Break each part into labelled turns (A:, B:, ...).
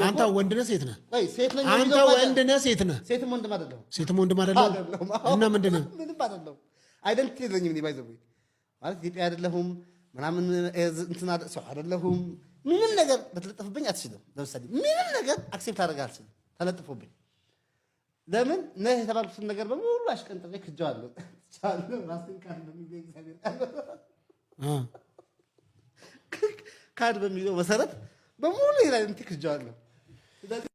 A: አንተ ወንድ ነህ ሴት ነህ?
B: ቆይ ሴት ነኝ
A: አንተ
B: የሚለው
A: ወንድ ነህ ሴት ነህ?
B: ሴትም ወንድም አይደለሁም።
A: ሴትም ወንድም አይደለም።
B: አይደለሁም።
A: እና ምንድን ነህ?
B: ምንም አይደለሁም። Identity የለኝም። እኔ by the way ማለት ኢትዮጵያ አይደለሁም ምናምን እንትና ሰው አይደለሁም። ምንም ነገር ልትለጥፍብኝ አትችልም። ለምሳሌ ምንም ነገር accept አደርግ አልችልም። ተለጥፎብኝ ለምን ነህ የተባልኩትን ነገር በሙሉ አሽቀንጥሬ ክጄዋለሁ። ትቼዋለሁ። ራስን ካድ በሚለው እግዚአብሔር ቃል ካድ በሚለው መሰረት በሙሉ ይሄን identity ክጄዋለሁ። ስለዚህ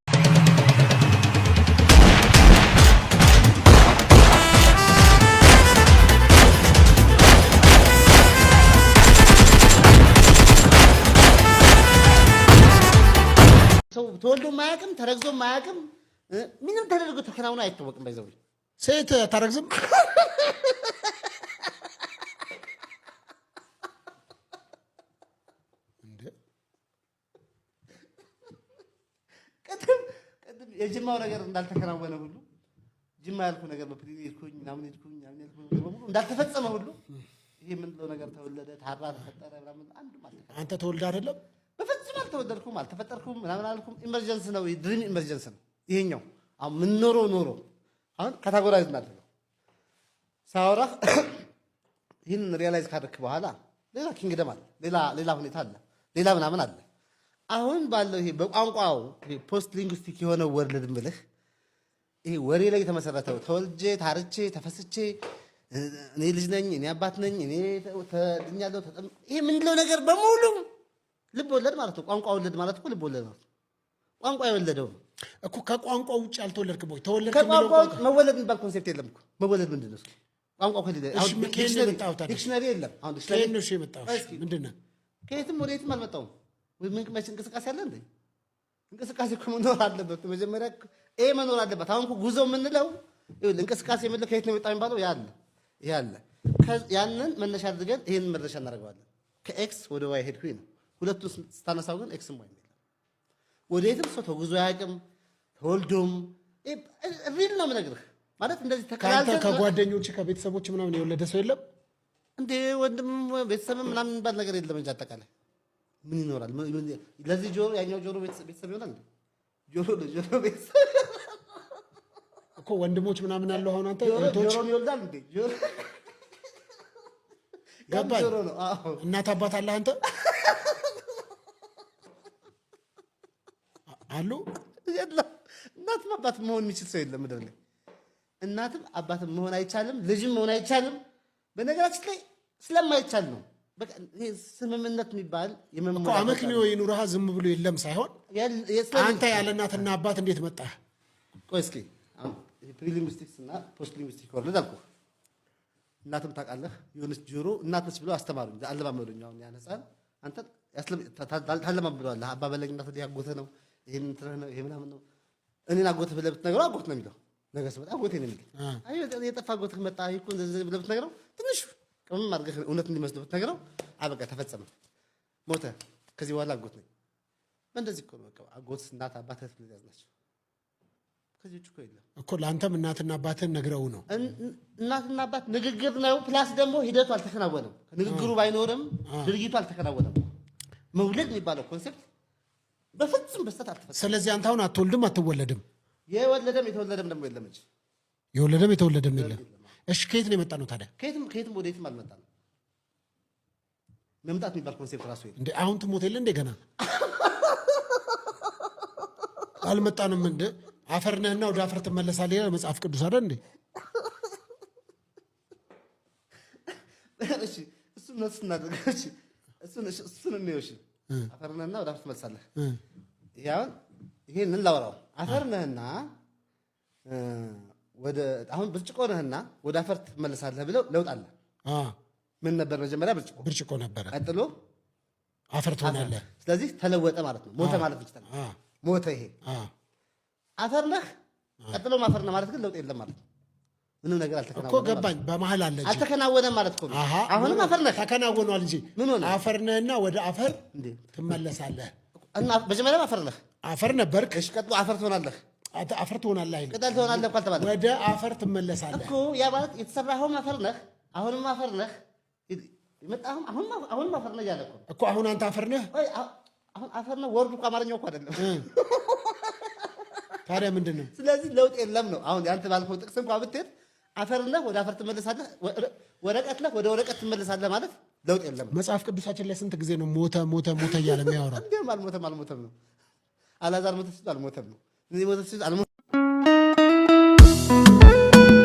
B: ሰው ተወልዶ ማያውቅም፣ ተረግዞ ማያውቅም፣ ምንም ተደርጎ ተከናውኖ አይታወቅም። By the way
A: ሴት አታረግዝም? እንዴ?
B: ቅድም ቅድም የጅማው ነገር እንዳልተከናወነ ሁሉ፣ ጅማ ያልኩ ነገር በ plane ሄድኩኝ ምናምን ሄድኩኝ ምናምን ያልኩ ነገር በሙሉ እንዳልተፈጸመ ሁሉ ይሄ የምንለው ነገር ተወለደ፣ ታራ፣ ተፈጠረ ምናምን አንዱም አልተከናወነም።
A: አንተ ተወልደህ አይደለም?
B: በፍጹም አልተወለድኩም፣ አልተፈጠርኩም፣ ምናምን አልኩም። Emergence ነው፣ dream emergence ነው ይሄኛው። አሁን የምንኖረው ኖሮ አሁን categorize እናድርገው። ሳወራ ይህን realize ካደረክ በኋላ ሌላ kingdom አለ፣ ሌላ ሌላ ሁኔታ አለ፣ ሌላ ምናምን አለ። አሁን ባለው ይሄ በቋንቋው post linguistic የሆነው world ምልህ ይሄ ወሬ ላይ የተመሰረተው ተወልጄ ታርቼ ተፈስቼ እኔ ልጅ ነኝ፣ እኔ አባት ነኝ፣ እኔ ተድኛለሁ፣ ይሄ የምንለው ነገር በሙሉ ልብ ወለድ ማለት ነው። ቋንቋ ወለድ ማለት እኮ ልብ ወለድ ማለት ነው። ቋንቋ የወለደው ነው።
A: እኮ ከቋንቋ ውጭ አልተወለድክም ወይ? ተወለድክ
B: ከቋንቋ
A: የሚለው
B: ውጭ መወለድ የሚባል concept የለም እኮ። መወለድ ምንድን ነው? እስኪ ቋንቋ ከሌለ
A: እሺ፣
B: አሁን
A: ከየት ነው የመጣኸው ታዲያ?
B: Dictionary የለም። አሁን dictionary
A: ከየት ነው እሺ የመጣኸው?
B: እስኪ
A: ምንድን ነህ?
B: ከየትም ወደ የትም አልመጣሁም። ወይ ምን መች እንቅስቃሴ አለ እንዴ? እንቅስቃሴ እኮ መኖር አለበት። መጀመሪያ ኤ መኖር አለበት። አሁን እኮ ጉዞ የምንለው ይኸውልህ፣ እንቅስቃሴ የምንለው ከየት ነው የመጣው የሚባለው ያ አለ፣ ይሄ አለ። ያንን መነሻ አድርገን ይሄንን መድረሻ እናደርገዋለን። ከ X ወደ Y ሄድኩኝ ነው። ሁለቱን ስታነሳው ግን X ም Y የለም። ወደ የትም ሰው ተጉዞ አያውቅም። ተወልዶም real ነው የምነግርህ። ማለት እንደዚህ
A: ከአንተ
B: ተከላልተን
A: ከጓደኞች ከቤተሰቦች ምናምን የወለደ ሰው የለም?
B: እንዴ ወንድም ቤተሰብም ምናምን የሚባል ነገር የለም እንጂ አጠቃላይ ምን ይኖራል? ለዚህ ጆሮ ያኛው ጆሮ ቤተሰብ ይሆናል እንዴ? ጆሮ ለጆሮ ቤተሰብ
A: እኮ ወንድሞች ምናምን አለው አሁን አንተ
B: ጆሮ
A: እህቶች
B: ጆሮን ይወልዳል እንዴ? ጆሮ ያም
A: ገባኝ።
B: ጆሮ ነው። አዎ።
A: እናት አባት አለህ አንተ አሉ?
B: የለም። እናትም አባት መሆን የሚችል ሰው የለም ምድር ላይ። እናትም አባትም መሆን አይቻልም። ልጅም መሆን አይቻልም። በነገራችን ላይ ስለማይቻል ነው። በቃ ይሄ ስምምነት የሚባል
A: እኮ
B: የመሞላ
A: አመክንዮ ይኑርሃ ዝም ብሎ የለም ሳይሆን አንተ ያለ እናትና አባት እንዴት መጣህ?
B: ቆይ እስኪ አሁን pre-linguistics እና post linguistic world አልኩህ። እናትም ታውቃለህ የሆነች ጆሮ እናት ነች ብለው አስተማሩኝ፣ አለማመዱኝ። አሁን ያን ህፃን አንተ ታለማምደዋለህ። አባ በለኝ እናት አጎትህ ነው፣ ይሄ እንትንህ ነው፣ ይሄ ምናምን ነው። እኔን አጎትህ ብለህ ብትነግረው አጎት ነው የሚለው። ነገ ስመጣ አጎቴ ነው የሚለው። አይ የጠፋ አጎትህ መጣ እኮ እንደዚህ ብለህ ብትነግረው ትንሽ ቅመም አድርገህ እውነት እንዲመስለው ብትነግረው አበቃ፣ ተፈጸመ፣ ሞተ። ከዚህ በኋላ አጎት ነኝ። በእንደዚህ እኮ ነው በቃ አጎት፣ እናት፣ አባት፣ እህት ብለህ ያዝ ናቸው። ከዚህ ውጭ እኮ የለም።
A: እኮ ለአንተም እናትና አባትህን ነግረው ነው።
B: እናትና አባት ንግግር ነው። Plus ደግሞ ሂደቱ አልተከናወነም። ንግግሩ ባይኖርም ድርጊቱ አልተከናወነም። መውለድ የሚባለው concept በፍጹም በስተት አልተፈጸመም።
A: ስለዚህ አንተ አሁን አትወልድም አትወለድም።
B: የወለደም የተወለደም ደግሞ የለም እንጂ።
A: የወለደም የተወለደም የለም። እሺ ከየት ነው የመጣ ነው ታዲያ?
B: ከየትም ከየትም ወደ የትም አልመጣም። መምጣት የሚባል concept ራሱ የለም።
A: እንዴ አሁን ትሞት የለ እንዴ ገና አልመጣንም። እንደ አፈር ነህና ወደ አፈር ትመለሳለህ ይላል መጽሐፍ ቅዱስ አይደል እንዴ?
B: እሺ እሱን note እናድርግ። እሺ እሱን እንየው። እሺ አፈር ነህና ወደ አፈር ትመለሳለህ። ይሄ አሁን ይሄንን ላውራው። አፈር ነህና ወደ አሁን ብርጭቆ ነህና ወደ አፈር ትመለሳለህ ብለው ለውጥ አለ። ምን ነበር መጀመሪያ? ብርጭቆ።
A: ብርጭቆ ነበረ።
B: ቀጥሎ
A: አፈር ትሆናለህ።
B: ስለዚህ ተለወጠ ማለት ነው። ሞተ ማለት እንችላለን። ሞተ። ይሄ አፈር ነህ፣ ቀጥሎም አፈር ነህ ማለት ግን ለውጥ የለም ማለት ነው። ምንም ነገር
A: እኮ
B: አልተከናወነም።
A: ገባኝ። በመሀል አለ እንጂ።
B: አልተከናወነም ማለት እኮ ነው። አሁንም አፈር ነህ።
A: ተከናወኗል እንጂ።
B: ምን ሆነ?
A: አፈር ነህና ወደ አፈር
B: እንዴ?
A: ትመለሳለህ።
B: እና መጀመሪያም አፈር ነህ።
A: አፈር ነበርክ።
B: እሺ፣ ቀጥሎ አፈር ትሆናለህ።
A: አፈር ትሆናለህ አይልም።
B: ቅጠል ትሆናለህ እኮ አልተባለም።
A: ወደ አፈር ትመለሳለህ።
B: እኮ ያ ማለት የተሰራኸውም አፈር ነህ፣ አሁንም አፈር ነህ። የመጣኸውም አሁንም አፈር ነህ እያለ እኮ ነው።
A: እኮ አሁን አንተ አፈር ነህ።
B: ቆይ፣ አሁን አፈር ነው word ኡ እኮ፣ አማርኛው እኮ አይደለም።
A: ታዲያ ምንድን ነው?
B: ስለዚህ ለውጥ የለም ነው። አሁን ያንተ ባልከው ጥቅስ እንኳ ብትሄድ አፈር ነህ፣ ወደ አፈር ትመለሳለህ፣ ወረቀት ነህ፣ ወደ ወረቀት ትመለሳለህ ማለት ለውጥ የለም።
A: መጽሐፍ ቅዱሳችን ላይ ስንት ጊዜ ነው ሞተ ሞተ ሞተ እያለ የሚያወራው?
B: እንዲያውም አልሞተም አልሞተም ነው። አላዛር ሞተ ሲሉ አልሞተም ነው። እዚህ ሞተ ሲሉ አልሞተም።